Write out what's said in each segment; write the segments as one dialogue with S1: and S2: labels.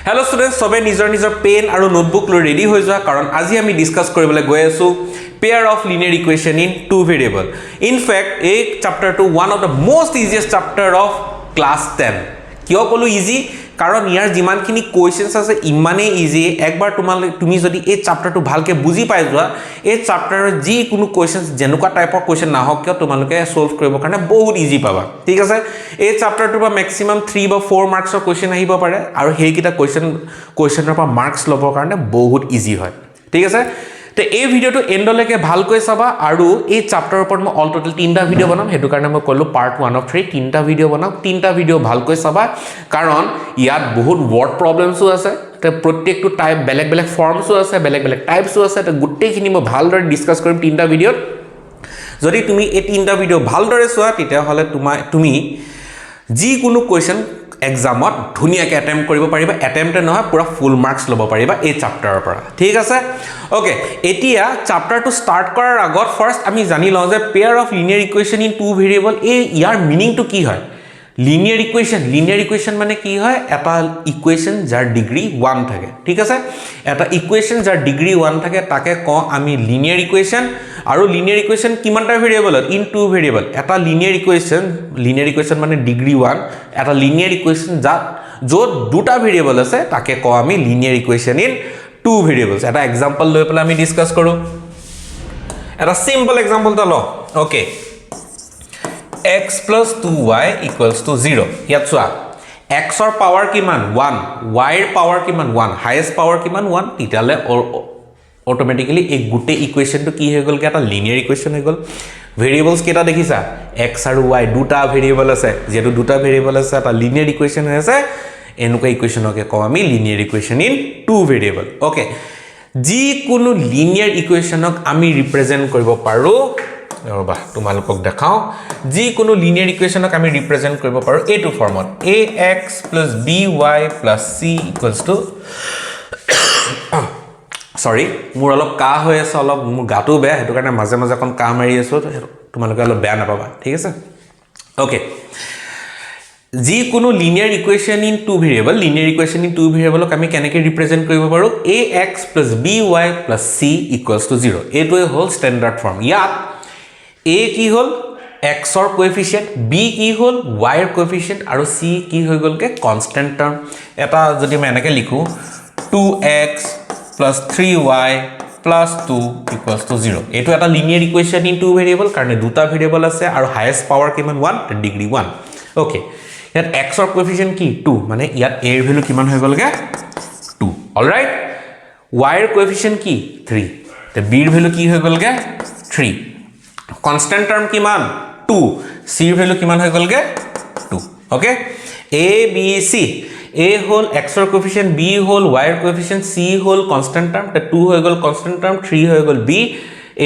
S1: Hello' student, চবে নিজৰ নিজৰ পেন আৰু নোটবুক লৈ ৰেডি হৈ যোৱা, কাৰণ আজি আমি ডিছকাছ কৰিবলৈ গৈ আছোঁ pair of linear equation in two variable. In fact, এই চেপ্টাৰটো one of the most easiest chapter of class 10. কিয় ক'লোঁ ইজি? কাৰণ ইয়াৰ যিমানখিনি কুৱেশ্যনছ আছে, ইমানেই ইজি। একবাৰ তুমি যদি এই চেপ্টাৰটো ভালকৈ বুজি পাই যোৱা, এই চেপ্টাৰৰ যিকোনো কুৱেশ্যনছ, যেনেকুৱা টাইপৰ কুৱেশ্যন নাহক কিয়, তোমালোকে ছল্ভ কৰিবৰ কাৰণে বহুত ইজি পাবা। ঠিক আছে? এই চেপ্টাৰটোৰ পৰা মেক্সিমাম 3 বা 4 মাৰ্কছৰ কুৱেশ্যন আহিব পাৰে আৰু সেইকেইটা কুৱেশ্যনৰ পৰা মাৰ্কছ ল'বৰ কাৰণে বহুত ইজি হয়। ঠিক আছে? তো এই ভিডিঅ'টো এণ্ডলৈকে ভালকৈ চাবা আৰু এই চাপ্টাৰৰ ওপৰত মই অল টোটেল তিনিটা ভিডিঅ' বনাম। সেইটো কাৰণে মই ক'লোঁ পাৰ্ট ওৱান অফ থ্ৰী। তিনিটা ভিডিঅ' বনাম। তিনিটা ভিডিঅ' ভালকৈ চাবা, কাৰণ ইয়াত বহুত ৱৰ্ড প্ৰব্লেমছো আছে। তো প্ৰত্যেকটো টাইপ বেলেগ বেলেগ ফৰ্মছো আছে, বেলেগ বেলেগ টাইপছো আছে। তো গোটেইখিনি মই ভালদৰে ডিছকাছ কৰিম তিনিটা ভিডিঅ'ত। যদি তুমি এই তিনিটা ভিডিঅ' ভালদৰে চোৱা, তেতিয়াহ'লে তুমি যিকোনো কুৱেশ্যন এক্সামত ধুনীয়াকৈ এটেম্প কৰিব পাৰিবা। এটেম্পটে নহয়, পূৰা ফুল মাৰ্কছ ল'ব পাৰিবা এই চাপ্টাৰৰ পৰা। ঠিক আছে? অ'কে, এতিয়া চাপ্টাৰটো ষ্টাৰ্ট কৰাৰ আগত ফাৰ্ষ্ট আমি জানি লওঁ যে pair of linear equation in two variable, এই ইয়াৰ মিনিংটো কি হয়। লিনিয়াৰ ইকুৱেশ্যন, লিনিয়াৰ ইকুৱেশ্যন মানে কি হয়? এটা ইকুৱেশ্যন যাৰ ডিগ্ৰী ওৱান থাকে। ঠিক আছে? এটা ইকুৱেশ্যন যাৰ ডিগ্ৰী ওৱান থাকে, তাকে কওঁ আমি লিনিয়াৰ ইকুৱেশ্যন। আৰু লিনিয়াৰ ইকুৱেশ্যন কিমানটা ভেৰিয়েবলত? In two variable. এটা লিনিয়াৰ ইকুৱেশ্যন, লিনিয়াৰ ইকুৱেশ্যন মানে ডিগ্ৰী ওৱান, এটা লিনিয়াৰ ইকুৱেশ্যন য'ত দুটা ভেৰিয়েবল আছে, তাকে কওঁ আমি linear equation in two variables. এটা এক্সাম্পল লৈ পেলাই আমি ডিছকাছ কৰোঁ। এটা চিম্পল এক্সাম্পল এটা লওঁ। Okay, x plus 2y equals to 0. ইয়াত চোৱা, এক্সৰ পাৱাৰ কিমান? ওৱান। ৱাইৰ পাৱাৰ কিমান? ওৱান। হায়েষ্ট পাৱাৰ কিমান? ওৱান। তেতিয়াহ'লে অট'মেটিকেলি এই গোটেই ইকুৱেশ্যনটো কি হৈ গ'লগৈ? এটা লিনিয়াৰ ইকুৱেশ্যন হৈ গ'ল। ভেৰিয়েবলছ কেইটা দেখিছা? এক্স আৰু ৱাই, দুটা ভেৰিয়েবল আছে। যিহেতু দুটা ভেৰিয়েবল আছে, এটা লিনিয়াৰ ইকুৱেশ্যন হৈ আছে। এনেকুৱা ইকুৱেশ্যনকে কওঁ আমি linear equation in two variable. Okay, যিকোনো লিনিয়াৰ ইকুৱেশ্যনক আমি ৰিপ্ৰেজেণ্ট কৰিব পাৰোঁ, ৰ'বা তোমালোকক দেখাওঁ, যিকোনো লিনিয়াৰ ইকুৱেশ্যনক আমি ৰিপ্ৰেজেণ্ট কৰিব পাৰোঁ এইটো ফৰ্মত: a x plus b y plus c equals to, sorry, মোৰ অলপ কাহ হৈ আছে, অলপ মোৰ গাটোও বেয়া, সেইটো কাৰণে মাজে মাজে অকণ কাহ মাৰি আছোঁ। সেইটো তোমালোকে অলপ বেয়া নাপাবা। ঠিক আছে? অ'কে, যিকোনো linear equation in two variable, linear equation in two ভেৰিয়েবলক আমি কেনেকৈ ৰিপ্ৰেজেণ্ট কৰিব পাৰোঁ? A x plus b y plus c equals to 0. এইটোৱে হ'ল ষ্টেণ্ডাৰ্ড ফৰ্ম। ইয়াত এ কি হ'ল? এক্সৰ কোএফিচিয়েণ্ট। বি কি হ'ল? ৱাইৰ কোএফিচিয়েণ্ট। আৰু চি কি হৈ গ'লগৈ? Constant term. এটা যদি মই এনেকৈ লিখোঁ, 2x plus 3y plus 2 equals to 0, এইটো এটা linear equation in two variable, কাৰণ দুটা ভেৰিয়েবল আছে আৰু হায়েষ্ট পাৱাৰ কিমান? One, degree one. Okay, ইয়াত এক্সৰ কোএফিচিয়েণ্ট কি? টু। মানে ইয়াত এৰ ভেলু কিমান হৈ গ'লগৈ? টু। অল ৰাইট, ৱাইৰ কোএফিচিয়েণ্ট কি? থ্ৰী। বিৰ ভেলু কি হৈ গ'লগৈ? থ্ৰী। কনষ্টেণ্ট টাৰ্ম কিমান? টু। চিৰ ভেলু কিমান হৈ গ'লগৈ? Two. Okay, a b c. A হ'ল এক্সৰ কোএফিচিয়েণ্ট, বি হ'ল ৱাইৰ কোএফিচিয়েণ্ট, চি হ'ল কনষ্টেণ্ট টাৰ্ম। টু হৈ গ'ল কনষ্টেণ্ট টাৰ্ম, থ্ৰী হৈ গ'ল বি।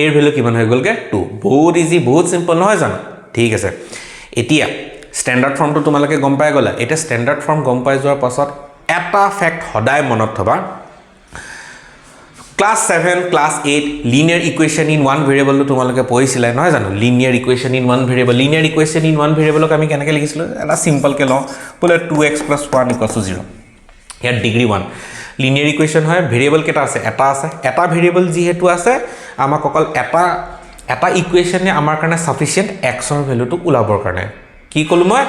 S1: এৰ ভেলু কিমান হৈ গ'লগৈ? টু। বহুত ইজি, বহুত চিম্পল, নহয় জানো? ঠিক আছে, এতিয়া ষ্টেণ্ডাৰ্ড ফৰ্মটো তোমালোকে গম পাই গ'লা। এতিয়া ষ্টেণ্ডাৰ্ড ফৰ্ম গম পাই যোৱাৰ পাছত এটা ফেক্ট সদায় মনত থবা। Class 7, class 8, linear equation in one ভেৰিয়েবলটো তোমালোকে পঢ়িছিলা, নহয় জানো? Linear equation in one variable, linear equation in one ভেৰিয়েবলক আমি কেনেকৈ লিখিছিলোঁ? এটা চিম্পলকৈ লওঁ বোলে, 2x plus 1 equals to 0. ইয়াত ডিগ্ৰী ওৱান, লিনিয়াৰ ইকুৱেশ্যন হয়। ভেৰিয়েবল কেইটা আছে? এটা আছে। এটা ভেৰিয়েবল যিহেতু আছে, আমাক অকল এটা এটা ইকুৱেশ্যনে আমাৰ কাৰণে চাফিচিয়েণ্ট এক্সৰ ভেলুটো ওলাবৰ কাৰণে। কি ক'লোঁ মই?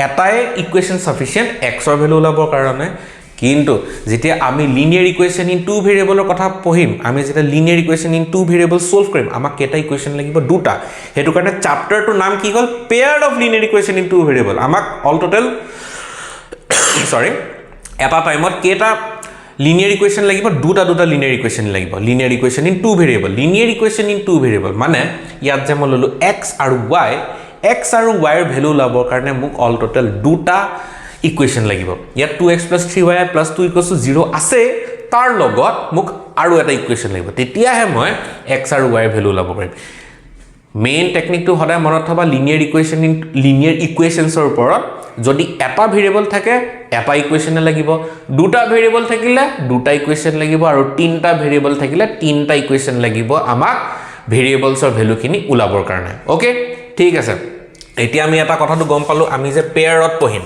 S1: এটাই ইকুৱেশ্যন চাফিচিয়েণ্ট এক্সৰ ভেলু ওলাবৰ কাৰণে। কিন্তু যেতিয়া আমি লিনিয়াৰ ইকুৱেশ্যন ইন টু ভেৰিয়েবলৰ কথা পঢ়িম, আমি যেতিয়া linear equation in two variable solve কৰিম, আমাক কেইটা ইকুৱেশ্যন লাগিব? দুটা। সেইটো কাৰণে চাপ্টাৰটোৰ নাম কি হ'ল? Pair of linear equation in two variable. আমাক অল টোটেল, চৰি, এটা টাইমত কেইটা লিনিয়াৰ ইকুৱেশ্যন লাগিব? দুটা দুটা লিনিয়াৰ ইকুৱেশ্যন লাগিব। Linear equation in two variable, linear equation in two variable মানে ইয়াত যে মই ল'লোঁ এক্স আৰু ৱাই, এক্স আৰু ৱাইৰ ভেলু ওলাবৰ কাৰণে মোক অল টোটেল দুটা ইকুৱেশ্যন লাগিব। ইয়াত 2x plus 3y plus 2 equals to 0 আছে, তাৰ লগত মোক আৰু এটা ইকুৱেশ্যন লাগিব, তেতিয়াহে মই এক্স আৰু ৱাইৰ ভেলু ওলাব পাৰিম। মেইন টেকনিকটো সদায় মনত থবা, লিনিয়াৰ ইকুৱেশ্যন ইন লিনিয়াৰ ইকুৱেশ্যনছৰ ওপৰত যদি এটা ভেৰিয়েবল থাকে, এটা ইকুৱেশ্যনে লাগিব। দুটা ভেৰিয়েবল থাকিলে দুটা ইকুৱেশ্যন লাগিব আৰু তিনিটা ভেৰিয়েবল থাকিলে তিনিটা ইকুৱেশ্যন লাগিব আমাক ভেৰিয়েবলছৰ ভেলুখিনি ওলাবৰ কাৰণে। অ'কে, ঠিক আছে। এতিয়া আমি এটা কথাটো গম পালোঁ, আমি যে পেয়াৰত পঢ়িম।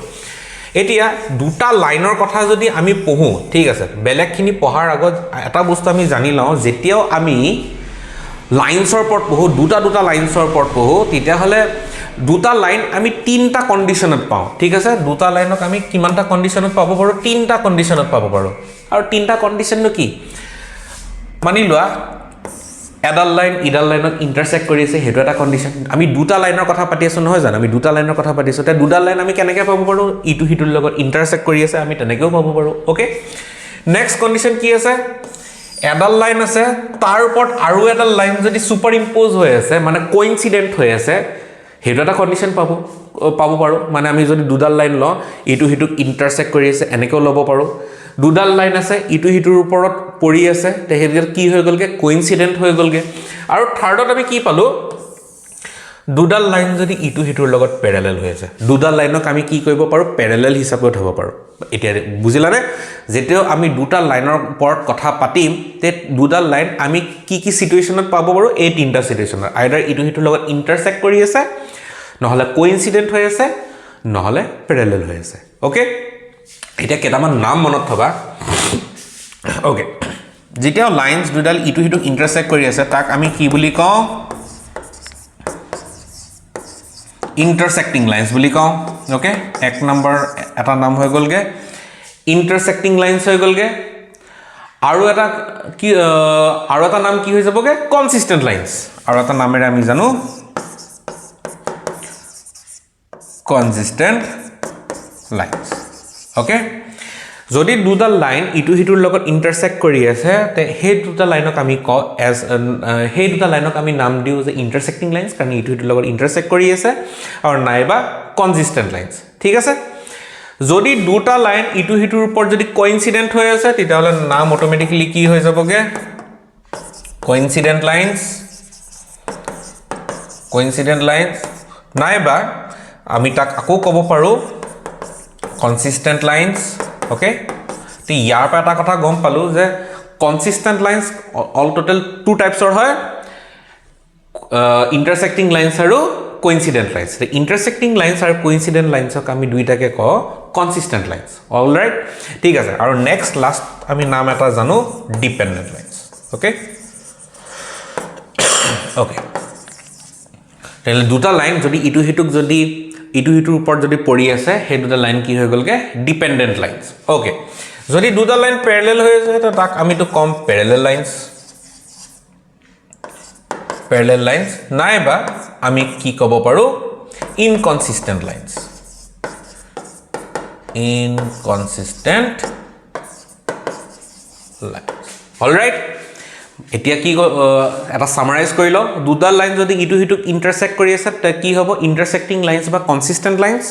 S1: এতিয়া দুটা লাইনৰ কথা যদি আমি পঢ়োঁ, ঠিক আছে, বেলেগখিনি পঢ়াৰ আগত এটা বস্তু আমি জানি লওঁ, যেতিয়াও আমি লাইনছৰ ওপৰত পঢ়োঁ, দুটা দুটা লাইনছৰ ওপৰত পঢ়োঁ, তেতিয়াহ'লে দুটা লাইন আমি তিনিটা কণ্ডিশ্যনত পাওঁ। ঠিক আছে, দুটা লাইনক আমি কিমানটা কণ্ডিশ্যনত পাব পাৰোঁ? তিনিটা কণ্ডিশ্যনত পাব পাৰোঁ। আৰু তিনিটা কণ্ডিশ্যননো কি? মানি লোৱা এডাল লাইন ইডাল লাইনক ইণ্টাৰচেক্ট কৰি আছে, সেইটো এটা কণ্ডিশ্যন। আমি দুটা লাইনৰ কথা পাতি আছোঁ, নহয় জানো? আমি দুটা লাইনৰ কথা পাতিছোঁ। এতিয়া দুডাল লাইন আমি কেনেকৈ পাব পাৰোঁ? ইটো সিটোৰ লগত ইণ্টাৰচেক্ট কৰি আছে, আমি তেনেকৈও পাব পাৰোঁ। অ'কে, নেক্সট কণ্ডিশ্যন কি আছে? এডাল লাইন আছে, তাৰ ওপৰত আৰু এডাল লাইন যদি ছুপাৰ ইম্প'জ হৈ আছে, মানে কইনচিডেণ্ট হৈ আছে, সেইটো এটা কণ্ডিশ্যন পাব পাৰোঁ। মানে আমি যদি দুডাল লাইন লওঁ, ইটো সিটোক ইণ্টাৰচেক্ট কৰি আছে, এনেকৈও ল'ব পাৰোঁ। দুডাল লাইন আছে, ইটো সিটোৰ ওপৰত পৰি আছে, তে সেইটো কি হৈ গ'লগৈ? কইনচিডেণ্ট হৈ গ'লগৈ। আৰু থাৰ্ডত আমি কি পালোঁ? দুডাল লাইন যদি ইটো সিটোৰ লগত পেৰেলেল হৈ আছে, দুডাল লাইনক আমি কি কৰিব পাৰোঁ? পেৰেলেল হিচাপেও থ'ব পাৰোঁ। এতিয়া বুজিলানে? যেতিয়াও আমি দুটা লাইনৰ ওপৰত কথা পাতিম, তে দুডাল লাইন আমি কি কি চিটুৱেশ্যনত পাব পাৰোঁ? এই তিনিটা চিটুৱেশ্যনত। আইদাৰ ইটো সিটোৰ লগত ইণ্টাৰচেক্ট কৰি আছে, নহ'লে কোইনচিডেণ্ট হৈ আছে, নহ'লে পেৰেলেল হৈ আছে। অ'কে, এতিয়া কেইটামান নাম মনত থবা। অ'কে, যেতিয়া লাইনছ দুডাল ইটো সিটোক ইণ্টাৰচেক্ট কৰি আছে, তাক আমি কি বুলি কওঁ? ইণ্টাৰচেক্টিং লাইনছ বুলি কওঁ। অ'কে, এক নম্বৰ এটা নাম হৈ গ'লগৈ, ইণ্টাৰচেক্টিং লাইনছ হৈ গ'লগৈ। আৰু এটা কি? আৰু এটা নাম কি হৈ যাবগৈ? Consistent lines. আৰু এটা নামেৰে আমি জানো কনচিষ্টেণ্ট লাইনছ। অ'কে, যদি দুটা লাইন ইটো সিটোৰ লগত ইণ্টাৰচেক্ট কৰি আছে, তে সেই দুটা লাইনক আমি কওঁ এজ সেই দুটা লাইনক আমি নাম দিওঁ যে ইণ্টাৰচেক্টিং লাইনছ, কাৰণ ইটো সিটোৰ লগত ইণ্টাৰচেক্ট কৰি আছে, আৰু নাইবা কনচিষ্টেণ্ট লাইনছ। ঠিক আছে, যদি দুটা লাইন ইটো সিটোৰ ওপৰত যদি কইনচিডেণ্ট হৈ আছে, তেতিয়াহ'লে নাম অট'মেটিকেলি কি হৈ যাবগৈ? কইনচিডেণ্ট লাইনছ, কইনচিডেণ্ট লাইনছ, নাইবা আমি তাক আকৌ ক'ব পাৰোঁ কনচিষ্টেণ্ট লাইনছ। অ'কে, তো ইয়াৰ পৰা এটা কথা গম পালোঁ যে consistent lines all total two টাইপছৰ হয়, ইণ্টাৰচেক্টিং লাইনছ আৰু কোইনচিডেণ্ট লাইনছ। ইণ্টাৰচেক্টিং লাইনছ আৰু কোইনচিডেণ্ট লাইনছক আমি দুইটাকে কওঁ কনচিষ্টেণ্ট লাইনছ। অল ৰাইট, ঠিক আছে। আৰু নেক্সট লাষ্ট আমি নাম এটা জানো, ডিপেণ্ডেণ্ট লাইনছ। অ'কে অ'কে তেনেহ'লে দুটা লাইন যদি ইটো সিটোক যদি ইটো সিটোৰ ওপৰত যদি পৰি আছে, সেই দুটা লাইন কি হৈ গ'লগৈ? Dependent lines. Okay, যদি দুটা লাইন পেৰেলেল হৈ আছে, তো তাক আমিতো ক'ম পেৰেলেল লাইনছ, পেৰেলেল লাইনছ, নাইবা আমি কি ক'ব পাৰোঁ? Inconsistent lines, inconsistent lines. All right, এতিয়া কি এটা চামাৰাইজ কৰি লওঁ। দুটা লাইন যদি ইটো সিটোক ইণ্টাৰচেক্ট কৰি আছে, তে কি হ'ব? ইণ্টাৰচেক্টিং লাইনছ বা কনচিষ্টেণ্ট লাইনছ।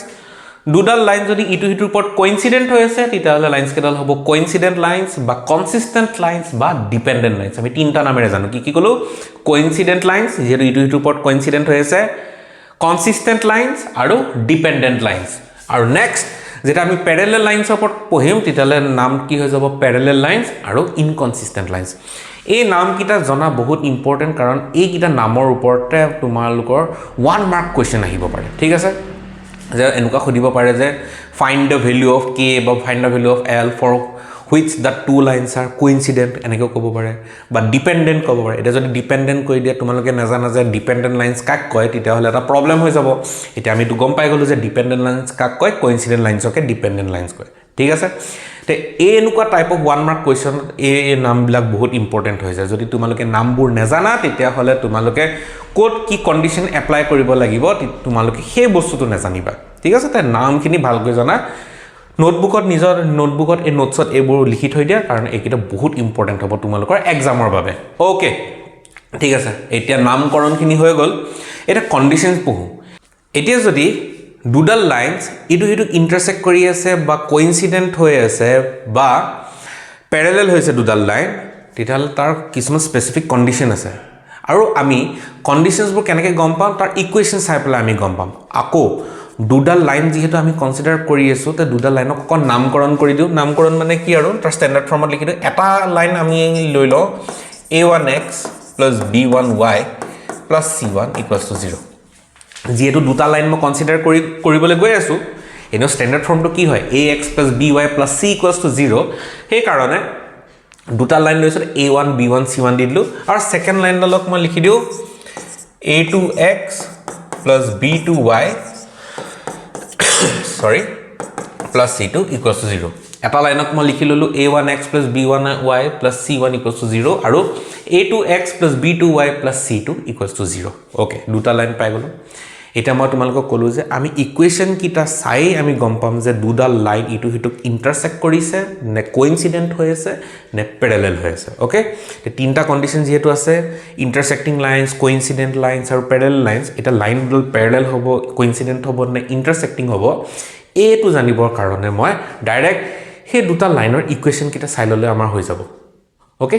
S1: দুডাল লাইন যদি ইটো সিটোৰ ওপৰত কইনচিডেণ্ট হৈ আছে, তেতিয়াহ'লে লাইনছ কেইডাল হ'ব কইনচিডেণ্ট লাইনছ বা কনচিষ্টেণ্ট লাইনছ বা ডিপেণ্ডেণ্ট লাইনছ। আমি তিনিটা নামেৰে জানো। কি কি ক'লোঁ? কইনচিডেণ্ট লাইনছ, যিহেতু ইটো সিটোৰ ওপৰত কইনচিডেণ্ট হৈ আছে, কনচিষ্টেণ্ট লাইনছ আৰু ডিপেণ্ডেণ্ট লাইনছ। আৰু নেক্সট যেতিয়া আমি পেৰেলেল লাইনছৰ ওপৰত পঢ়িম, তেতিয়াহ'লে নাম কি হৈ যাব? পেৰেলেল লাইনছ আৰু ইনকনচিষ্টেণ্ট লাইনছ। এই নামকেইটা জনা বহুত ইম্পৰ্টেণ্ট, কাৰণ এইকেইটা নামৰ ওপৰতে তোমালোকৰ 1 মাৰ্ক কুৱেশ্যন আহিব পাৰে। ঠিক আছে, যে এনেকুৱা সুধিব পাৰে যে find the value of k বা find the value of l for which the two lines are coincident, এনেকৈও ক'ব পাৰে, বা ডিপেণ্ডেণ্ট ক'ব পাৰে। এতিয়া যদি ডিপেণ্ডেণ্ট কৰি দিয়ে, তোমালোকে নাজানা যে ডিপেণ্ডেণ্ট লাইনছ কাক কয়, তেতিয়াহ'লে এটা প্ৰব্লেম হৈ যাব। এতিয়া আমিতো গম পাই গ'লোঁ যে ডিপেণ্ডেণ্ট লাইনছ কাক কয়, কোইনচিডেণ্ট লাইনছকে ডিপেণ্ডেণ্ট লাইনছ কয়। ঠিক আছে, তে এই এনেকুৱা টাইপ অফ 1 মাৰ্ক কুৱেশ্যনত এই নামবিলাক বহুত ইম্পৰ্টেণ্ট হৈ যায়। যদি তোমালোকে নামবোৰ নাজানা, তেতিয়াহ'লে তোমালোকে ক'ত কি কণ্ডিশ্যন এপ্লাই কৰিব লাগিব, তোমালোকে সেই বস্তুটো নাজানিবা। ঠিক আছে, তে নামখিনি ভালকৈ জনা। নোটবুকত, নিজৰ নোটবুকত, এই নোটছত এইবোৰ লিখি থৈ দিয়া, কাৰণ এইকেইটা বহুত ইম্পৰ্টেণ্ট হ'ব তোমালোকৰ এক্সামৰ বাবে। অ'কে, ঠিক আছে, এতিয়া নামকৰণখিনি হৈ গ'ল। এতিয়া কণ্ডিশ্যনছ পঢ়োঁ। এতিয়া যদি দুডাল লাইনছ ইটো সিটোক ইণ্টাৰচেক্ট কৰি আছে বা কইনচিডেণ্ট হৈ আছে বা পেৰেলেল হৈছে দুডাল লাইন, তেতিয়াহ'লে তাৰ কিছুমান স্পেচিফিক কণ্ডিশ্যন আছে। আৰু আমি কণ্ডিশ্যনছবোৰ কেনেকৈ গম পাম? তাৰ ইকুৱেশ্যন চাই পেলাই আমি গম পাম। আকৌ দুডাল লাইন যিহেতু আমি কনচিডাৰ কৰি আছোঁ, তে দুডাল লাইনক অকণ নামকৰণ কৰি দিওঁ। নামকৰণ মানে কি আৰু তাৰ ষ্টেণ্ডাৰ্ড ফৰ্মত লিখি দিওঁ। এটা লাইন আমি লৈ লওঁ a 1 x plus b 1 y plus c 1 equals to 0। যিহেতু দুটা লাইন মই কনচিডাৰ কৰিবলৈ গৈ আছোঁ, এনেও ষ্টেণ্ডাৰ্ড ফৰ্মটো কি হয়? A x plus b y plus c equals to zero'. সেইকাৰণে দুটা লাইন লৈছোঁ, a one b one c one দি দিলোঁ। আৰু ছেকেণ্ড লাইনডালক মই লিখি দিওঁ a two x plus b two y, sorry, plus c two equals to zero'. এটা লাইনত মই লিখি ল'লোঁ a one x plus b one y plus c one equals to zero' আৰু a two x plus b two y plus c two equals to zero'. Okay, দুটা line পাই গ'লোঁ। এতিয়া মই তোমালোকক ক'লোঁ যে আমি ইকুৱেশ্যনকেইটা চাই আমি গম পাম যে দুডাল লাইন ইটো সিটোক ইণ্টাৰচেক্ট কৰিছে নে কোইনচিডেণ্ট হৈ আছে নে পেৰেলেল হৈ আছে। অ'কে, তিনিটা কণ্ডিশ্যন যিহেতু আছে, ইণ্টাৰচেক্টিং লাইনছ, কোইনচিডেণ্ট লাইনছ আৰু পেৰেলেল লাইনছ। এতিয়া লাইন দুডাল পেৰেলেল হ'ব, কোইনচিডেণ্ট হ'ব নে ইণ্টাৰচেক্টিং হ'ব, এইটো জানিবৰ কাৰণে মই ডাইৰেক্ট সেই দুটা লাইনৰ ইকুৱেশ্যনকেইটা চাই ল'লে আমাৰ হৈ যাব। অ'কে,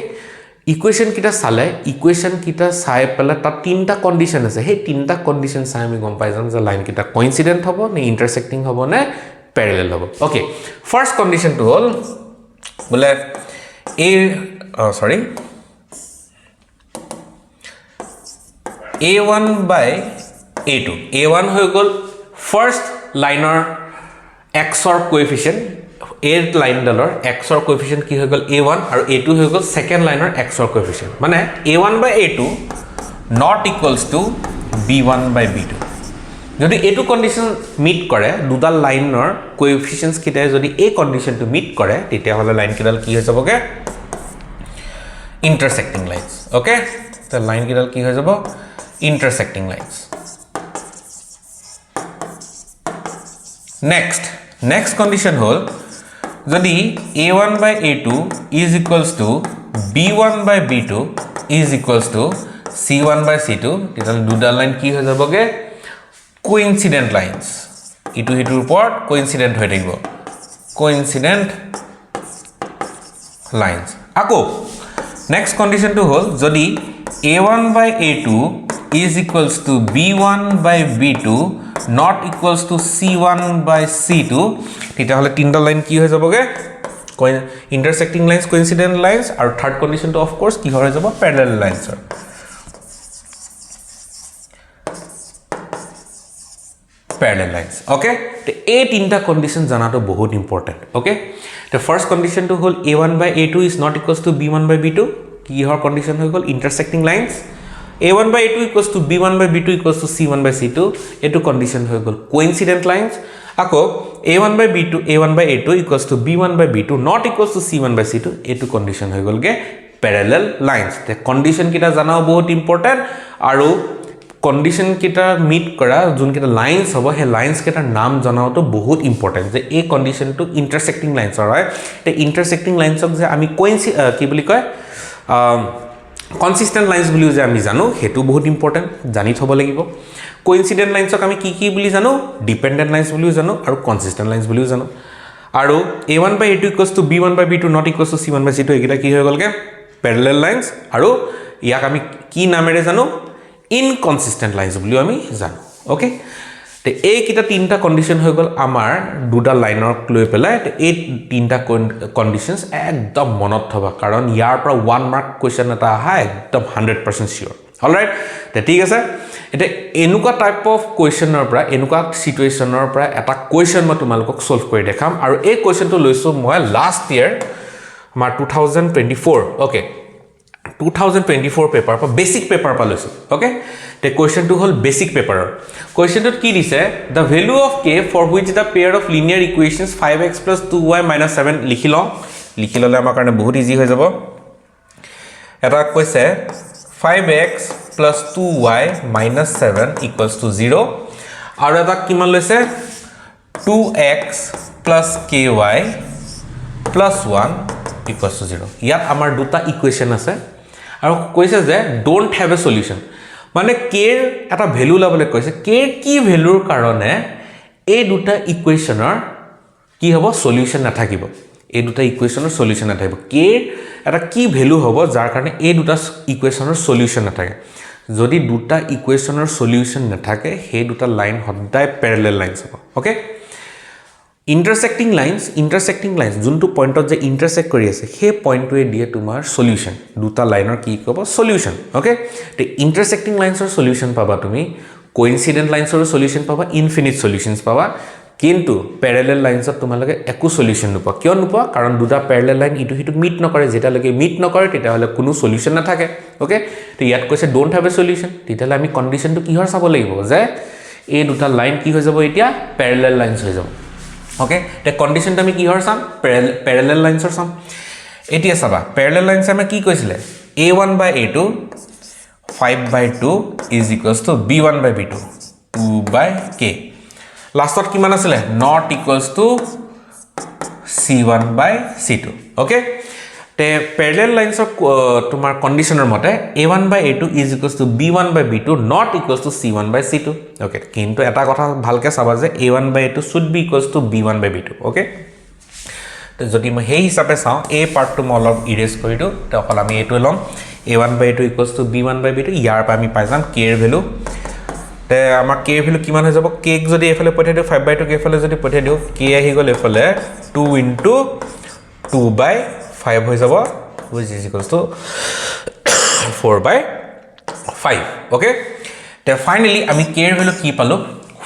S1: ইকুৱেশ্যনকেইটা চালে, ইকুৱেশ্যনকেইটা চাই পেলাই তাত তিনিটা কণ্ডিশ্যন আছে। সেই তিনিটা কণ্ডিশ্যন চাই আমি গম পাই যাম যে লাইনকেইটা কইনচিডেণ্ট হ'ব নে ইণ্টাৰচেক্টিং হ'ব নে পেৰেলেল হ'ব। অ'কে, ফাৰ্ষ্ট কণ্ডিশ্যনটো হ'ল বোলে a sorry a one by a two. A one হৈ গ'ল ফাৰ্ষ্ট লাইনৰ এক্সৰ কোএফিচিয়েণ্ট। এ লাইনডালৰ এক্সৰ কোএফিচিয়েণ্ট কি হৈ গ'ল? এ ওৱান। আৰু এ টু হৈ গ'ল ছেকেণ্ড লাইনৰ এক্সৰ কোএফিচিয়েণ্ট। মানে a one by a two not equals to b one by b two. যদি এইটো কণ্ডিশ্যন মিট কৰে, দুডাল লাইনৰ কোএফিচিয়েণ্টছকেইটাই যদি এই কণ্ডিশ্যনটো মিট কৰে, তেতিয়াহ'লে লাইনকেইডাল কি হৈ যাবগৈ? ইণ্টাৰচেক্টিং লাইনছ। অ'কে, লাইনকেইডাল কি হৈ যাব? Intersecting lines. Next condition হ'ল যদি a one by a two is equals to b one by b two is equals to c one by c two, তেতিয়াহ'লে দুডাল লাইন কি হৈ যাবগৈ? কোইনচিডেণ্ট লাইনছ। ইটো সিটোৰ ওপৰত কোইনচিডেণ্ট হৈ থাকিব, কোইনচিডেণ্ট লাইনছ। আকৌ নেক্সট কণ্ডিশ্যনটো হ'ল যদি a one by a two is equals to b one by b two not equals to c one by c two, তেতিয়াহ'লে তিনিটা লাইন কি হৈ যাবগৈ? ইণ্টাৰচেক্টিং লাইনছ, কোইনচিডেণ্ট লাইনছ আৰু থাৰ্ড কণ্ডিশ্যনটো অফক'ৰ্ছ কিহৰ হৈ যাব? পেৰেলেল লাইনছৰ। Parallel lines. Okay, এই তিনিটা কণ্ডিশ্যন জনাটো বহুত ইম্পৰ্টেণ্ট। অ'কে, তো ফাৰ্ষ্ট কণ্ডিশ্যনটো হ'ল a one by a two is not equals to b one by b two. কিহৰ কণ্ডিশ্যন হৈ গ'ল? Intersecting lines. A one by a two equals to b one by b two equals to c one by c two, এইটো condition হৈ গ'ল কোইনচিডেণ্ট lines. আকৌ a one by b two, a one by a two equals to b one by b two not equals to c one by c two, এইটো condition হৈ গ'লগৈ parallel lines. কণ্ডিশ্যনকেইটা জনাও বহুত important আৰু কণ্ডিশ্যনকেইটা meat কৰা যোনকেইটা lines হ'ব, সেই লাইনছকেইটাৰ নাম জনাওটো বহুত ইম্পৰ্টেণ্ট যে এই কণ্ডিশ্যনটো ইণ্টাৰচেক্টিং লাইনছৰ হয়। এতিয়া ইণ্টাৰচেক্টিং লাইনছক যে আমি কি বুলি কয়, কনচিষ্টেণ্ট লাইনছ বুলিও যে আমি জানো, সেইটো বহুত ইম্পৰ্টেণ্ট জানি থ'ব লাগিব। কোইনচিডেণ্ট লাইনছক আমি কি কি বুলি জানো? ডিপেণ্ডেণ্ট লাইনছ বুলিও জানো আৰু কনচিষ্টেণ্ট লাইনছ বুলিও জানো। আৰু a one by a two equals to b one by b two not equals to c one by c two, এইকেইটা কি হৈ গ'লগৈ? Parallel lines. আৰু ইয়াক আমি কি নামেৰে জানো? ইনকনচিষ্টেণ্ট লাইনছ বুলিও আমি জানো। অ'কে, তে এইকেইটা তিনিটা কণ্ডিশ্যন হৈ গ'ল আমাৰ দুটা লাইনক লৈ পেলাই। এই তিনিটা কণ্ডিশ্যনছ একদম মনত থ'বা, কাৰণ ইয়াৰ পৰা ওৱান মাৰ্ক কুৱেশ্যন এটা অহা একদম 100% চিয়'ৰ। অলৰাইট, তে ঠিক আছে। এতিয়া এনেকুৱা টাইপ অফ কুৱেশ্যনৰ পৰা, এনেকুৱা চিটুৱেশ্যনৰ পৰা এটা কুৱেশ্যন মই তোমালোকক ছল্ভ কৰি দেখাম। আৰু এই কুৱেশ্যনটো লৈছোঁ মই লাষ্ট ইয়েৰ আমাৰ 2024, okay, 2024 paper পৰা, বেছিক পেপাৰ পৰা লৈছোঁ। অ'কে, তে কুৱেশ্যনটো হ'ল বেছিক পেপাৰৰ। কুৱেশ্যনটোত কি দিছে? The value of k for which the pair of linear equations five x plus two y minus seven. লিখি লওঁ, লিখি ল'লে আমাৰ কাৰণে বহুত ইজি হৈ যাব। এটা কৈছে five x plus two y minus seven equals to zero' আৰু এটা কিমান লৈছে? Two x plus k y plus one equals to zero'. ইয়াত আমাৰ দুটা ইকুৱেশ্যন আছে আৰু কৈছে যে don't have a solution. মানে কেৰ এটা ভেলু ওলাবলৈ কৈছে। কেৰ কি ভেলুৰ কাৰণে এই দুটা ইকুৱেশ্যনৰ কি হ'ব? চলিউশ্যন নাথাকিব। এই দুটা ইকুৱেশ্যনৰ চলিউশ্যন নাথাকিব। কেৰ এটা কি ভেলু হ'ব যাৰ কাৰণে এই দুটা ইকুৱেশ্যনৰ চলিউশ্যন নাথাকে? যদি দুটা ইকুৱেশ্যনৰ চলিউশ্যন নাথাকে, সেই দুটা লাইন সদায় পেৰেলেল লাইনছ হ'ব। Okay, intersecting lines, intersecting lines যোনটো পইণ্টত যে ইণ্টাৰচেক্ট কৰি আছে, সেই পইণ্টটোৱে দিয়ে তোমাৰ চলিউশ্যন। দুটা লাইনৰ কি ক'ব? চলিউশ্যন। অ'কে, তে ইণ্টাৰচেক্টিং লাইনছৰ চলিউশ্যন পাবা তুমি, কোইনচিডেণ্ট লাইনছৰো চলিউশ্যন পাবা, ইনফিনিট চলিউশ্যনছ পাবা। কিন্তু পেৰেলেল লাইনছত তোমালোকে একো চলিউশ্যন নোপোৱা। কিয় নোপোৱা? কাৰণ দুটা পেৰেলেল লাইন ইটো সিটোক মিট নকৰে। যেতিয়ালৈকে মিট নকৰে, তেতিয়াহ'লে কোনো চলিউশ্যন নাথাকে, অ'কে? তো ইয়াত কৈছে don't have a solution. তেতিয়াহ'লে আমি কণ্ডিশ্যনটো কিহৰ চাব লাগিব যে এই দুটা লাইন কি হৈ যাব এতিয়া? পেৰেলেল লাইনছ হৈ যাব, অ'কে? এতিয়া কণ্ডিশ্যনটো আমি কিহৰ চাম? পেৰেলেল লাইনছৰ চাম। এতিয়া চাবা, পেৰেলেল লাইনছ আমাক কি কৈছিলে? A one by a two 5 by 2 is equals to b one by b two 2 by k। লাষ্টত কিমান আছিলে? Not equals to c one by c two, okay? তে পেৰেলেল লাইনছৰ তোমাৰ কণ্ডিশ্যনৰ মতে a one by a two is equals to b one by b two not equals to c one by c two, okay? কিন্তু এটা কথা ভালকৈ চাবা যে a one by a two should be equals to b one by b two, okay? তো যদি মই সেই হিচাপে চাওঁ, এই পাৰ্টটো মই অলপ ইৰেজ কৰি দিওঁ। তো অকল আমি এইটোৱে ল'ম, a one by a two equals to b one by b two। ইয়াৰ পৰা আমি পাই যাম কেৰ ভেলু। তে আমাৰ কেৰ ভেলু কিমান হৈ যাব? কেক যদি এইফালে পঠিয়াই দিওঁ, ফাইভ বাই টুক এইফালে যদি পঠিয়াই দিওঁ, কে আহি গ'ল এইফালে two into two by five হৈ যাব, which is equals to 4 by 5, okay? তে ফাইনেলি আমি কেৰ ভেলু কি পালোঁ?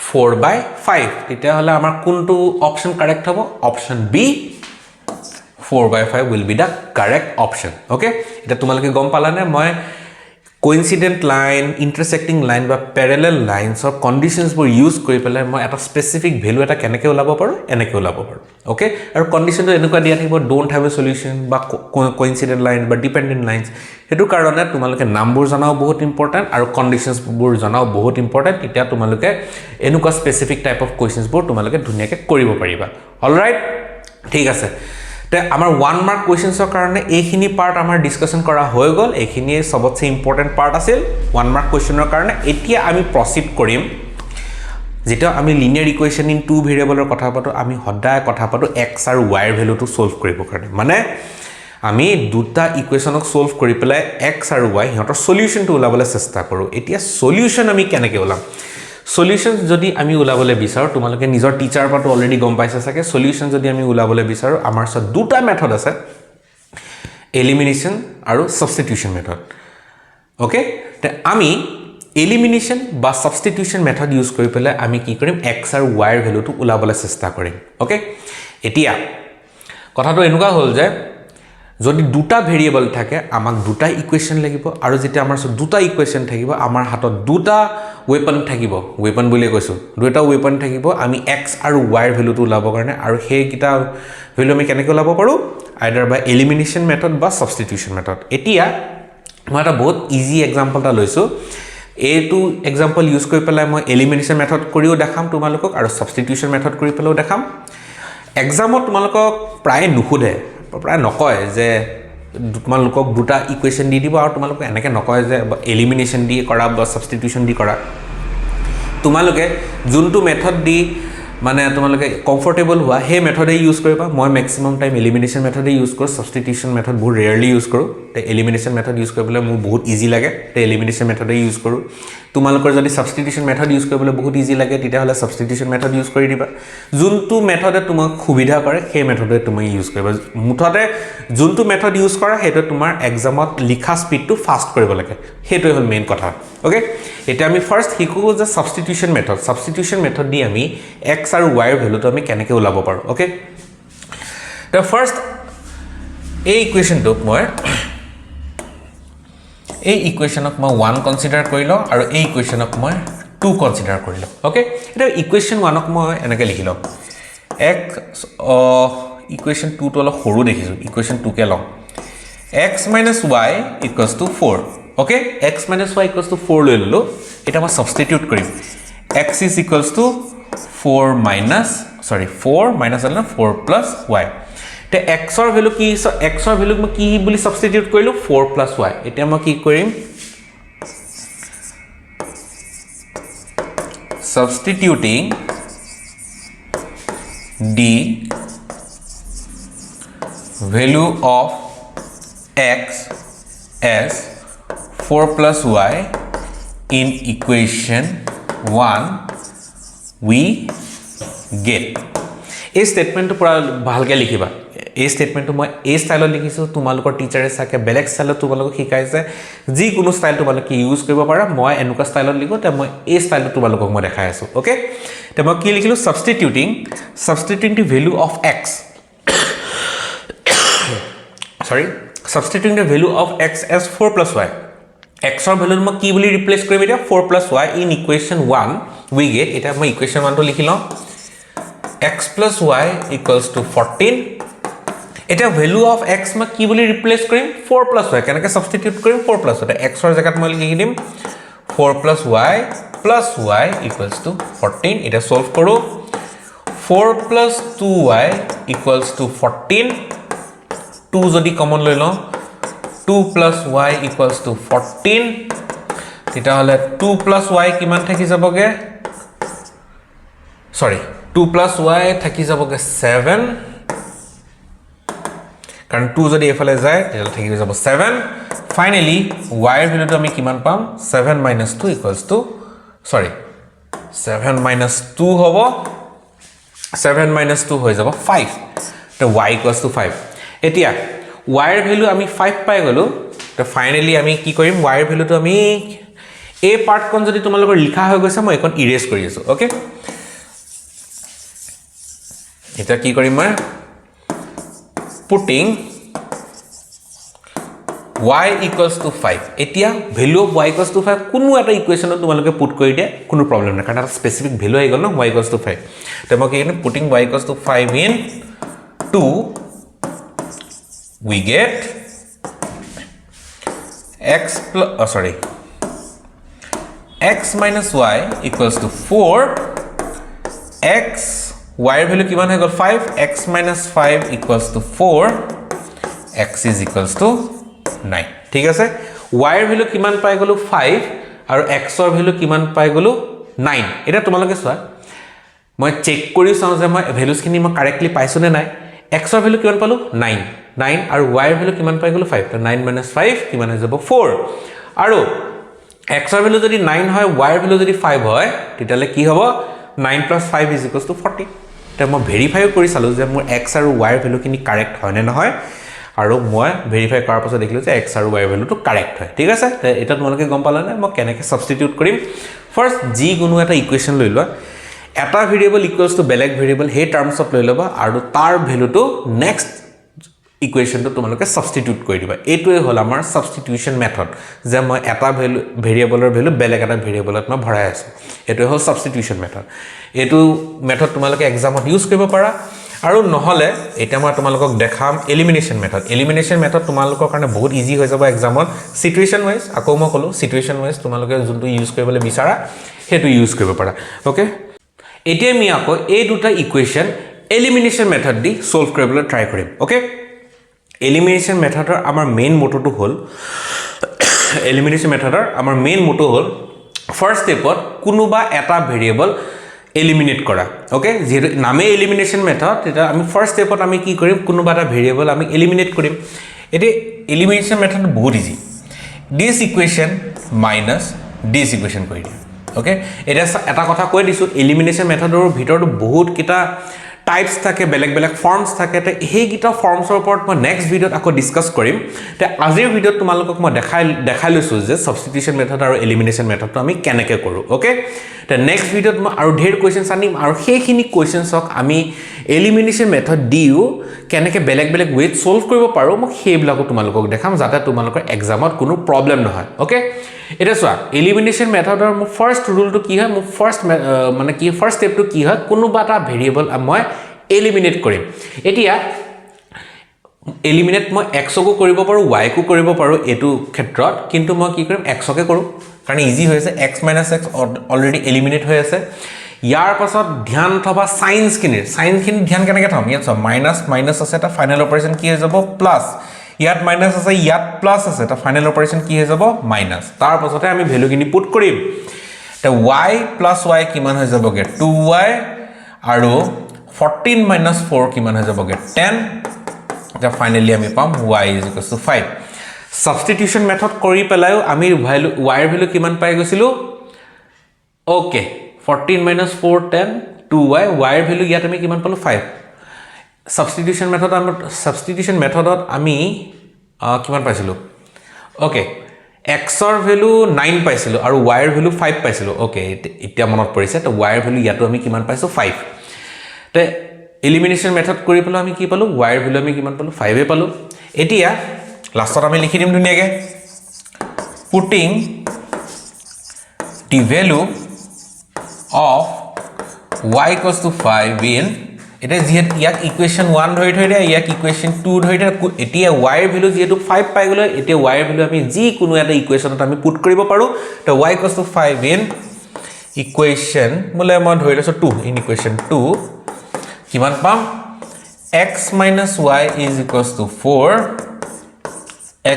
S1: 4 বাই 5। তেতিয়াহ'লে আমাৰ কোনটো অপশ্যন কাৰেক্ট হ'ব? Option B, 4 by 5 will be the correct option, okay? এতিয়া তোমালোকে গম পালানে মই কোইনচিডেণ্ট লাইন, ইণ্টাৰচেক্টিং লাইন বা পেৰেলেল লাইনছৰ কণ্ডিশ্যনছবোৰ ইউজ কৰি পেলাই মই এটা স্পেচিফিক ভেলু এটা কেনেকৈ ওলাব পাৰোঁ? এনেকৈ ওলাব পাৰোঁ, অ'কে? আৰু কণ্ডিশ্যনটো এনেকুৱা দিয়া থাকিব, don't have a solution বা কোইনচিডেণ্ট লাইন বা ডিপেণ্ডেণ্ট লাইনছ। সেইটো কাৰণে তোমালোকে নামবোৰ জনাও বহুত ইম্পৰ্টেণ্ট আৰু কণ্ডিশ্যনছবোৰ জনাও বহুত ইম্পৰ্টেণ্ট। তেতিয়া তোমালোকে এনেকুৱা স্পেচিফিক টাইপ অফ কুৱেশ্যনছবোৰ তোমালোকে ধুনীয়াকৈ কৰিব পাৰিবা। অল ৰাইট, ঠিক আছে। তে আমাৰ ওৱান মাৰ্ক কুৱেশ্যনছৰ কাৰণে এইখিনি পাৰ্ট আমাৰ ডিছকাশ্যন কৰা হৈ গ'ল। এইখিনিয়ে চবতছে ইম্পৰ্টেণ্ট পাৰ্ট আছিল ওৱান মাৰ্ক কুৱেশ্যনৰ কাৰণে। এতিয়া আমি প্ৰচিড কৰিম। যেতিয়া আমি লিনিয়াৰ ইকুৱেশ্যন ইন টু ভেৰিয়েবলৰ কথা পাতোঁ, আমি সদায় কথা পাতোঁ এক্স আৰু ৱাইৰ ভেলুটো ছল্ভ কৰিবৰ কাৰণে। মানে আমি দুটা ইকুৱেশ্যনক ছল্ভ কৰি পেলাই এক্স আৰু ৱাই সিহঁতৰ চলিউশ্যনটো ওলাবলৈ চেষ্টা কৰোঁ। এতিয়া চলিউশ্যন আমি কেনেকৈ ওলাম? চলিউশ্যন যদি আমি ওলাবলৈ বিচাৰোঁ, তোমালোকে নিজৰ টিচাৰৰ পৰাতো অলৰেডি গম পাইছে চাগে, চলিউশ্যন যদি আমি ওলাবলৈ বিচাৰোঁ, আমাৰ ওচৰত দুটা মেথড আছে, এলিমিনেশ্যন আৰু ছাবষ্টিটিউশ্যন মেথড, অ'কে? তে আমি এলিমিনেশ্যন বা ছাবষ্টিটিউশ্যন মেথড ইউজ কৰি পেলাই আমি কি কৰিম? এক্স আৰু ৱাইৰ ভেলুটো ওলাবলৈ চেষ্টা কৰিম, অ'কে? এতিয়া কথাটো এনেকুৱা হ'ল যে যদি দুটা ভেৰিয়েবল থাকে, আমাক দুটা ইকুৱেশ্যন লাগিব। আৰু যেতিয়া আমাৰ ওচৰত দুটা ইকুৱেশ্যন থাকিব, আমাৰ হাতত দুটা ৱেপন থাকিব। ৱেপন বুলিয়ে কৈছোঁ, দুটা ৱেপন থাকিব আমি এক্স আৰু ৱাইৰ ভেলুটো ওলাবৰ কাৰণে। আৰু সেইকেইটা ভেলু আমি কেনেকৈ ওলাব পাৰোঁ? আইডাৰ বাই এলিমিনেশ্যন মেথড বা ছাবষ্টিটিউশ্যন মেথড। এতিয়া মই এটা বহুত ইজি এক্সাম্পল এটা লৈছোঁ। এইটো এক্সাম্পল ইউজ কৰি পেলাই মই এলিমিনেশ্যন মেথড কৰিও দেখাম তোমালোকক আৰু ছাবষ্টিটিউশ্যন মেথড কৰি পেলাইও দেখাম। এক্সামত তোমালোকক প্ৰায়ে নুসুধে, প্ৰায় নকয় যে তোমালোকক দুটা ইকুৱেশ্যন দি দিব আৰু তোমালোকক এনেকৈ নকয় যে এলিমিনেশ্যন দি কৰা বা ছাবষ্টিটিউশ্যন দি কৰা। তোমালোকে যোনটো মেথড দি মানে তোমালোকে কমফৰ্টেবল হোৱা, সেই মেথডে ইউজ কৰিবা। মই মেক্সিমাম টাইম এলিমিনেশ্যন মেথডে ইউজ কৰোঁ, ছাবষ্টিটিউশ্যন মেথড বহুত ৰেয়াৰলি ইউজ কৰোঁ। তে এলিমিনেশ্যন মেথড ইউজ কৰিবলৈ মোৰ বহুত ইজি লাগে, তে এলিমিনেশ্যন মেথডে ইউজ কৰোঁ। তোমালোকৰ যদি ছাবষ্টিটিউশ্যন মেথড ইউজ কৰিবলৈ বহুত ইজি লাগে, তেতিয়াহ'লে ছাবষ্টিটিউশ্যন মেথড ইউজ কৰি দিবা। যোনটো মেথডে তোমাক সুবিধা কৰে, সেই মেথডে তুমি ইউজ কৰিবা। মুঠতে যোনটো মেথড ইউজ কৰা, সেইটো তোমাৰ এক্সামত লিখা স্পীডটো ফাষ্ট কৰিব লাগে, সেইটোৱে হ'ল মেইন কথা, অ'কে? এতিয়া আমি ফাৰ্ষ্ট শিকোঁ যে ছাবষ্টিটিউশ্যন মেথড দি আমি এক্স আৰু ৱাইৰ ভেলুটো আমি কেনেকৈ ওলাব পাৰোঁ, অ'কে? তো ফাৰ্ষ্ট এই ইকুৱেশ্যনক মই ওৱান কনচিডাৰ কৰি লওঁ আৰু এই ইকুৱেশ্যনক মই টু কনচিডাৰ কৰি লওঁ, অ'কে? এতিয়া ইকুৱেশ্যন ওৱানক মই এনেকৈ লিখি লওঁ এক, ইকুৱেশ্যন টুটো অলপ সৰু দেখিছোঁ, ইকুৱেশ্যন টুকে লওঁ, x minus y equals to 4, okay? X minus y equals to 4 লৈ ল'লোঁ। এতিয়া মই ছাবষ্টিটিউট কৰিম। X is equals to 4 minus, sorry, 4 minus হ'লে ফ'ৰ প্লাছ ৱাই। এতিয়া এক্সৰ ভেলু কি? এক্সৰ ভেলুক মই কি বুলি ছাবষ্টিটিউট কৰিলোঁ? Four plus Y. এতিয়া মই কি কৰিম? Substituting the value of x as 4 plus y in equation 1, we get। এই ষ্টেটমেণ্টটো পূৰা ভালকৈ লিখিবা। এই ষ্টেটমেণ্টটো মই এই ষ্টাইলত লিখিছোঁ, তোমালোকৰ টিচাৰে চাগে বেলেগ ষ্টাইলত তোমালোকক শিকাইছে। যিকোনো ষ্টাইল তোমালোকে ইউজ কৰিব পাৰা। মই এনেকুৱা ষ্টাইলত লিখোঁ, তে মই এই ষ্টাইলটো তোমালোকক মই দেখাই আছোঁ, অ'কে? তে মই কি লিখিলোঁ? Substituting the value of x, sorry, substituting the value of x as four plus y. এক্সৰ ভেলুত মই কি বুলি ৰিপ্লেচ কৰিম এতিয়া? Four plus y in equation one, we get, এতিয়া মই ইকুৱেশ্যন ওৱানটো লিখি লওঁ, x plus y equals to 14। এতিয়া ভেলু অফ এক্স মই কি বুলি ৰিপ্লেচ কৰিম? Four plus why. কেনেকৈ ছাবষ্টিটিউট কৰিম? Four plus why. এক্সৰ জেগাত মই লিখি দিম four plus y plus y equals to 14। এতিয়া ছল্ভ কৰোঁ। Four plus two y equals to 14। Two যদি কমন লৈ লওঁ, two plus y equals to 14। তেতিয়াহ'লে টু প্লাছ why কিমান থাকি যাবগৈ? চৰি, টু প্লাছ why থাকি যাবগৈ ছেভেন, কাৰণ টু যদি এইফালে যায় তেতিয়াহ'লে থাকি যাব ছেভেন। ফাইনেলি ৱাইৰ ভেলুটো আমি কিমান পাম? Seven minus two equals to, sorry, seven minus two হ'ব। ছেভেন মাইনাছ টু হৈ যাব ফাইভ। তো why equals to five. এতিয়া ৱাইৰ ভেলু আমি ফাইভ পাই গ'লোঁ। তো ফাইনেলি আমি কি কৰিম? ৱাইৰ ভেলুটো আমি এই পাৰ্টখন যদি তোমালোকৰ লিখা হৈ গৈছে, মই এইখন ইৰেজ কৰি আছোঁ, অ'কে? এতিয়া কি কৰিম মই? Putting y equals to 5। এতিয়া value of y equals to 5 কোনো এটা ইকুৱেশ্যনত তোমালোকে পুট কৰি দিয়া, কোনো প্ৰব্লেম নাই, কাৰণ এটা স্পেচিফিক ভেলু আহি গ'ল ন, why equals to five. তো মই কি কৰিম? Putting y equals to 5 in 2, we get x plus, sorry, x minus y equals to 4। X, y ৰ ভেলু কিমান হৈ গ'ল? 5। X minus 5 equals to 4, x is equals to 9। ঠিক আছে। Y ৰ ভেলু কিমান পাই গ'লো? 5। আৰু x ৰ ভেলু কিমান পাই গ'লো? 9। এতিয়া তোমালোকে চোৱা, মই চেক কৰি চাওঁ যে মই ভেলুজখিনি মই কাৰেক্টলি পাইছোঁ নে নাই। এক্সৰ ভেলু কিমান পালোঁ? নাইন। নাইন আৰু ৱাইৰ ভেলু কিমান পাই গ'লোঁ? ফাইভ। নাইন মাইনাছ ফাইভ কিমান হৈ যাব? ফ'ৰ। আৰু এক্সৰ ভেলু যদি নাইন হয়, ৱাইৰ ভেলু যদি ফাইভ হয়, তেতিয়াহ'লে কি হ'ব? Nine plus five is equals to 14। এতিয়া মই ভেৰিফাইও কৰি চালোঁ যে মোৰ এক্স আৰু ৱাইৰ ভেলুখিনি কাৰেক্ট হয়নে নহয় আৰু মই ভেৰিফাই কৰাৰ পাছত দেখিলোঁ যে এক্স আৰু ৱাইৰ ভেলুটো কাৰেক্ট হয়। ঠিক আছে। তে এতিয়া তোমালোকে গম পালানে মই কেনেকৈ ছাবষ্টিটিউট কৰিম? ফাৰ্ষ্ট যিকোনো এটা ইকুৱেশ্যন লৈ লোৱা, এটা ভেৰিয়েবল ইকুৱেলছ টু বেলেগ ভেৰিয়েবল, সেই টাৰ্মছত লৈ ল'বা আৰু তাৰ ভেলুটো নেক্সট ইকুৱেশ্যনটো তোমালোকে ছাবষ্টিটিউট কৰি দিবা। এইটোৱে হ'ল আমাৰ ছাবষ্টিটিউশ্যন মেথড, যে মই এটা ভেলু, ভেৰিয়েবলৰ ভেলু বেলেগ এটা ভেৰিয়েবলত মই ভৰাই আছোঁ। এইটোৱে হ'ল ছাবষ্টিটিউশ্যন মেথড। এইটো মেথড তোমালোকে এক্সামত ইউজ কৰিব পাৰা। আৰু নহ'লে এতিয়া মই তোমালোকক দেখাম এলিমিনেশ্যন মেথড। এলিমিনেশ্যন মেথড তোমালোকৰ কাৰণে বহুত ইজি হৈ যাব এক্সামত। চিটুৱেশ্যন ৱাইজ, আকৌ মই ক'লোঁ, চিটুৱেশ্যন ৱাইজ তোমালোকে যোনটো ইউজ কৰিবলৈ বিচাৰা সেইটো ইউজ কৰিব পাৰা, অ'কে? এতিয়া আমি আকৌ এই দুটা ইকুৱেশ্যন এলিমিনেশ্যন মেথড দি ছল্ভ কৰিবলৈ ট্ৰাই কৰিম, অ'কে? এলিমিনেশ্যন মেথডৰ আমাৰ মেইন মট'টো হ'ল, এলিমিনেশ্যন মেথডৰ আমাৰ মেইন মটো হ'ল ফাৰ্ষ্ট ষ্টেপত কোনোবা এটা ভেৰিয়েবল এলিমিনেট কৰা, অ'কে? যিহেতু নামেই এলিমিনেশ্যন মেথড, তেতিয়া আমি ফাৰ্ষ্ট ষ্টেপত আমি কি কৰিম? কোনোবা এটা ভেৰিয়েবল আমি এলিমিনেট কৰিম। এতিয়া এলিমিনেশ্যন মেথড বহুত easy. This equation minus this equation কৰি দিম, অ'কে? এতিয়া এটা কথা কৈ দিছোঁ, এলিমিনেশ্যন মেথডৰ ভিতৰতো বহুতকেইটা টাইপছ থাকে, বেলেগ বেলেগ ফৰ্মছ থাকে। তে সেইকেইটা ফৰ্মছৰ ওপৰত মই নেক্সট ভিডিঅ'ত আকৌ ডিছকাছ কৰিম। তে আজিৰ ভিডিঅ'ত তোমালোকক মই দেখাই দেখাই লৈছোঁ যে ছাবষ্টিটিউশ্যন মেথড আৰু এলিমিনেশ্যন মেথডটো আমি কেনেকৈ কৰোঁ, অ'কে? তে নেক্সট ভিডিঅ'ত মই আৰু ঢেৰ কুৱেশ্যনছ আনিম আৰু সেইখিনি কুৱেশ্যনছক আমি এলিমিনেশ্যন মেথড দিও কেনেকৈ বেলেগ বেলেগ ৱেত ছল্ভ কৰিব পাৰোঁ, মই সেইবিলাকো তোমালোকক দেখাম, যাতে তোমালোকৰ এক্সামত কোনো প্ৰব্লেম নহয়, অ'কে? এতিয়া চোৱা, এলিমিনেশ্যন মেথডৰ মোৰ ফাৰ্ষ্ট ৰুলটো কি হয়? মোৰ ফাৰ্ষ্ট মানে কি, ফাৰ্ষ্ট ষ্টেপটো কি হয়? কোনোবা এটা ভেৰিয়েবল মই এলিমিনেট কৰিম। এতিয়া এলিমিনেট মই এক্সকো কৰিব পাৰোঁ, ৱাইকো কৰিব পাৰোঁ এইটো ক্ষেত্ৰত, কিন্তু মই কি কৰিম? এক্সকে কৰোঁ, কাৰণ ইজি হৈ আছে। X minus x already eliminate হৈ আছে। ইয়াৰ পাছত ধ্যান থবা চাইন্সখিনিৰ। চাইন্সখিনিৰ ধ্যান কেনেকৈ থ'ম? ইয়াত চোৱা, মাইনাছ মাইনাছ আছে, এটা ফাইনেল অপাৰেশ্যন কি হৈ যাব? প্লাছ। ইয়াত মাইনাছ আছে, ইয়াত প্লাছ আছে, এটা ফাইনেল অপাৰেশ্যন কি হৈ যাব? মাইনাছ। তাৰ পাছতে আমি ভেলুখিনি পুট কৰিম। এতিয়া why plus why কিমান হৈ যাবগৈ? To why. আৰু 14 মাইনাছ ফ'ৰ কিমান হৈ যাবগৈ? 10। এতিয়া ফাইনেলি আমি পাম y is equals to 5। Substitution method কৰি পেলাইও আমি ভেলু, ৱাইৰ ভেলু কিমান পাই গৈছিলোঁ? Okay, 14 minus 4, 10, two y। ৱাইৰ value ইয়াত আমি কিমান পালোঁ? ফাইভ। ছাবষ্টিটিউশ্যন মেথড, ছাবষ্টিটিউশ্যন মেথডত আমি কিমান পাইছিলোঁ? অ'কে, এক্সৰ ভেলু 9 পাইছিলোঁ আৰু ৱাইৰ ভেলু 5 পাইছিলোঁ। অ'কে, এতিয়া মনত পৰিছে। তো ৱাইৰ ভেলু ইয়াতো আমি কিমান পাইছোঁ? 5। তে এলিমিনেশ্যন মেথড কৰি পেলাই আমি কি পালোঁ? ৱাইৰ ভেলু আমি কিমান পালোঁ? ফাইভে পালোঁ। এতিয়া লাষ্টত আমি লিখি দিম ধুনীয়াকৈ, putting the value of y equals to 5 in, এতিয়া যিহেতু ইয়াক ইকুৱেশ্যন 1 ধৰি থৈ দিয়া, ইয়াক ইকুৱেশ্যন 2 ধৰি দিয়া। এতিয়া ৱাইৰ ভেলু যিহেতু 5 পাই গ'লো, এতিয়া ৱাইৰ ভেলু আমি যিকোনো এটা ইকুৱেশ্যনত আমি পুট কৰিব পাৰোঁ। তো y equals to 5 in equation বোলে মই ধৰি লৈছোঁ 2, ইন ইকুৱেশ্যন 2 কিমান পাম? X minus y is equals to 4,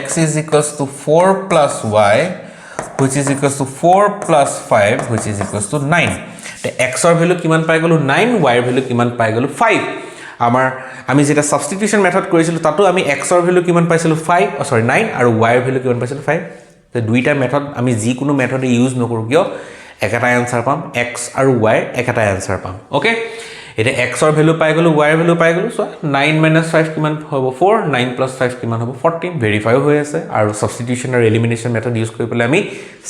S1: x is equals to 4 plus y, which is equals to 4 plus 5, which is equals to 9. তে x ৰ ভেলু কিমান পাই গ'লো? 9। Y ৰ ভেলু কিমান পাই গ'লো? 5। আমি যেতিয়া ছাবষ্টিটিউশ্যন মেথড কৰিছিলোঁ, তাতো আমি x ৰ ভেলু কিমান পাইছিলোঁ? 5, চৰি, 9। আৰু y ৰ ভেলু কিমান পাইছিলোঁ? 5। তে দুইটা মেথড আমি যিকোনো মেথডে ইউজ নকৰোঁ কিয়, একেটাই এনচাৰ পাম। X আৰু y একেটাই এনচাৰ পাম। অ'কে, এতিয়া এক্সৰ ভেলু পাই গ'লোঁ, ৱাইৰ ভেলু পাই গ'লোঁ। চোৱা, 9 মাইনাছ 5 কিমান হ'ব? 4। 9 প্লাছ 5 কিমান হ'ব? 14। ভেৰিফাইও হৈ আছে আৰু ছাবষ্টিটিউশ্যন আৰু এলিমিনেশ্যন মেথড ইউজ কৰি পেলাই আমি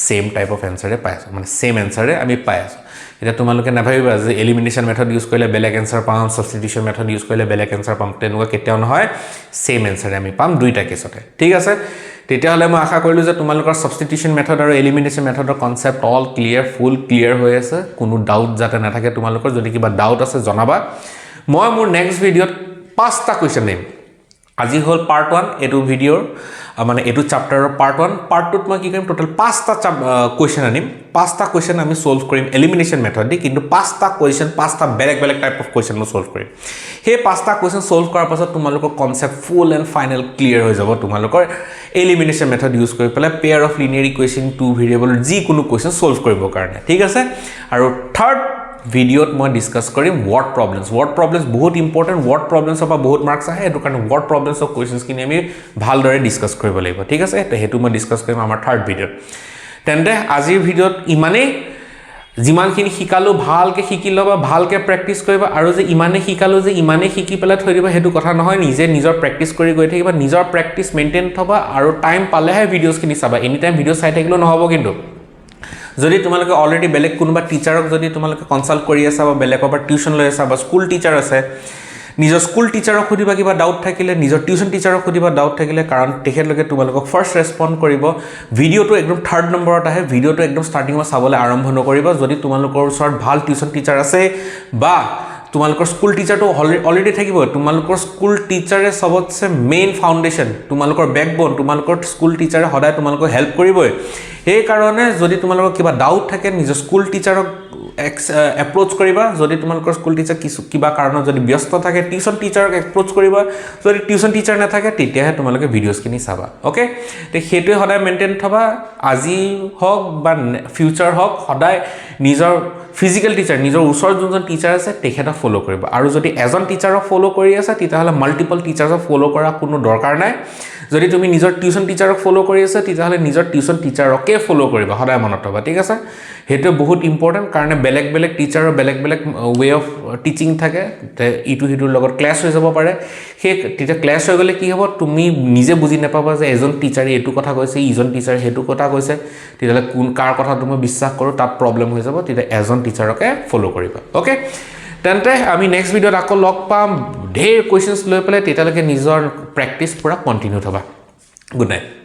S1: ছেইম টাইপ অফ এনচাৰে পাই আছোঁ, মানে ছেইম এনচাৰে আমি পাই আছোঁ। এতিয়া তোমালোকে নাভাবিবা যে এলিমিনেশ্যন মেথড ইউজ কৰিলে বেলেগ এনচাৰ পাম, ছাবষ্টিটিউশ্যন মেথড ইউজ কৰিলে বেলেগ এনচাৰ পাম। তেনেকুৱা কেতিয়াও নহয়। ছেইম এনচাৰে আমি পাম দুইটা কেছতে। ঠিক আছে, তেতিয়াহ'লে মই আশা কৰিলোঁ যে তোমালোকৰ ছাবষ্টিটিউশ্যন মেথড আৰু এলিমিনেশ্যন মেথডৰ concept all clear, full clear হৈ আছে। কোনো ডাউট যাতে নাথাকে তোমালোকৰ। যদি কিবা ডাউট আছে, জনাবা। মই মোৰ নেক্সট ভিডিঅ'ত পাঁচটা কুৱেশ্যন দিম। আজি হ'ল পাৰ্ট 1 এইটো ভিডিঅ'ৰ, মানে এইটো চাপ্টাৰৰ পাৰ্ট 1। পাৰ্ট 2ত মই কি কৰিম? টোটেল পাঁচটা কুৱেশ্যন আনিম। পাঁচটা কুৱেশ্যন আমি ছল্ভ কৰিম এলিমিনেশ্যন মেথড দি। কিন্তু পাঁচটা কুৱেশ্যন, পাঁচটা বেলেগ বেলেগ টাইপ অফ কুৱেশ্যন মই ছল্ভ কৰিম। সেই পাঁচটা কুৱেশ্যন ছল্ভ কৰাৰ পাছত তোমালোকৰ concept full and final clear হৈ যাব, তোমালোকৰ এলিমিনেশ্যন মেথড ইউজ কৰি পেলাই pair of linear equation two ভেৰিয়েবলৰ যিকোনো কুৱেশ্যন ছল্ভ কৰিবৰ কাৰণে। ঠিক আছে, আৰু থাৰ্ড ভিডিঅ'ত মই ডিছকাছ কৰিম ৱৰ্ড প্ৰব্লেমছ। ৱৰ্ড প্ৰব্লেমছ বহুত ইম্পৰ্টেণ্ট। ৱৰ্ড প্ৰব্লেমছৰ পৰা বহুত মাৰ্কছ আহে। সেইটো কাৰণে ৱৰ্ড প্ৰব্লেমছৰ কুৱেশ্যনছখিনি আমি ভালদৰে ডিছকাছ কৰিব লাগিব। ঠিক আছে, তো সেইটো মই ডিছকাছ কৰিম আমাৰ থাৰ্ড ভিডিঅ'ত। তেন্তে আজিৰ ভিডিঅ'ত ইমানেই। যিমানখিনি শিকালোঁ, ভালকৈ শিকি ল'বা, ভালকৈ প্ৰেক্টিছ কৰিবা। আৰু যে ইমানেই শিকালোঁ যে ইমানেই শিকি পেলাই থৈ দিবা, সেইটো কথা নহয়। নিজে নিজৰ প্ৰেক্টিছ কৰি গৈ থাকিবা, নিজৰ প্ৰেক্টিছ মেইনটেইন থ'বা আৰু টাইম পালেহে ভিডিঅ'ছখিনি চাবা। এনি টাইম ভিডিঅ' চাই থাকিলেও নহ'ব। কিন্তু যদি তোমালোকে অলৰেডি বেলেগ কোনোবা টিচাৰক যদি তোমালোকে কনচাল্ট কৰি আছা বা বেলেগৰ পৰা টিউশ্যন লৈ আছা বা স্কুল টিচাৰ আছে, নিজৰ স্কুল টিচাৰক সুধিবা কিবা ডাউট থাকিলে, নিজৰ টিউশ্যন টিচাৰক সুধিবা ডাউট থাকিলে, কাৰণ তেখেতলোকে তোমালোকক ফাৰ্ষ্ট ৰেচপণ্ড কৰিব। ভিডিঅ'টো একদম থাৰ্ড নম্বৰত আহে। ভিডিঅ'টো একদম ষ্টাৰ্টিঙত চাবলৈ আৰম্ভ নকৰিবা। যদি তোমালোকৰ ওচৰত ভাল টিউশ্যন টিচাৰ আছে বা তোমালোকৰ স্কুল টিচাৰটো অলৰেডি থাকিব, তোমালোকৰ স্কুল টিচাৰে চবতছে মেইন ফাউণ্ডেশ্যন, তোমালোকৰ বেকব'ন। তোমালোকৰ স্কুল টিচাৰে সদায় তোমালোকক হেল্প কৰিবই। সেইকাৰণে যদি তোমালোকৰ কিবা ডাউট থাকে, নিজৰ স্কুল টিচাৰক এপ্ৰ'চ কৰিবা। যদি তোমালোকৰ স্কুল টিচাৰ কিছু কিবা কাৰণত যদি ব্যস্ত থাকে, টিউশ্যন টিচাৰক এপ্ৰ'চ কৰিবা। যদি টিউশ্যন টিচাৰ নাথাকে, তেতিয়াহে তোমালোকে ভিডিঅ'ছখিনি চাবা। অ'কে, তে সেইটোৱে সদায় মেইনটেইন থবা। আজি হওক বা ফিউচাৰ হওক, সদায় নিজৰ ফিজিকেল টিচাৰ, নিজৰ ওচৰত যোনজন টিচাৰ আছে, তেখেতক ফ'ল' কৰিবা। আৰু যদি এজন টিচাৰক ফ'ল' কৰি আছে, তেতিয়াহ'লে মাল্টিপল টিচাৰ্ছক ফ'ল' কৰা কোনো দৰকাৰ নাই। যদি তুমি নিজৰ টিউশ্যন টিচাৰক ফ'ল' কৰি আছা, তেতিয়াহ'লে নিজৰ টিউশ্যন টিচাৰকে ফ'ল' কৰিবা, সদায় মনত থ'বা। ঠিক আছে, সেইটো বহুত ইম্পৰ্টেণ্ট, কাৰণে বেলেগ বেলেগ টিচাৰৰ বেলেগ বেলেগ ৱে অফ টিচিং থাকে। তে ইটো সিটোৰ লগত ক্লেছ হৈ যাব পাৰে। সেই তেতিয়া ক্লেছ হৈ গ'লে কি হ'ব? তুমি নিজে বুজি নাপাবা যে এজন টিচাৰে এইটো কথা কৈছে, ইজন টিচাৰে সেইটো কথা কৈছে, তেতিয়াহ'লে কোন কাৰ কথাটো মই বিশ্বাস কৰোঁ, তাত প্ৰব্লেম হৈ যাব। তেতিয়া এজন টিচাৰকে ফ'ল' কৰিবা। অ'কে, তেন্তে আমি নেক্সট ভিডিঅ'ত আকৌ লগ পাম ঢেৰ কুৱেশ্যনছ লৈ পেলাই। তেতিয়ালৈকে নিজৰ প্ৰেক্টিছ পূৰা কণ্টিনিউ থ'বা। Good night.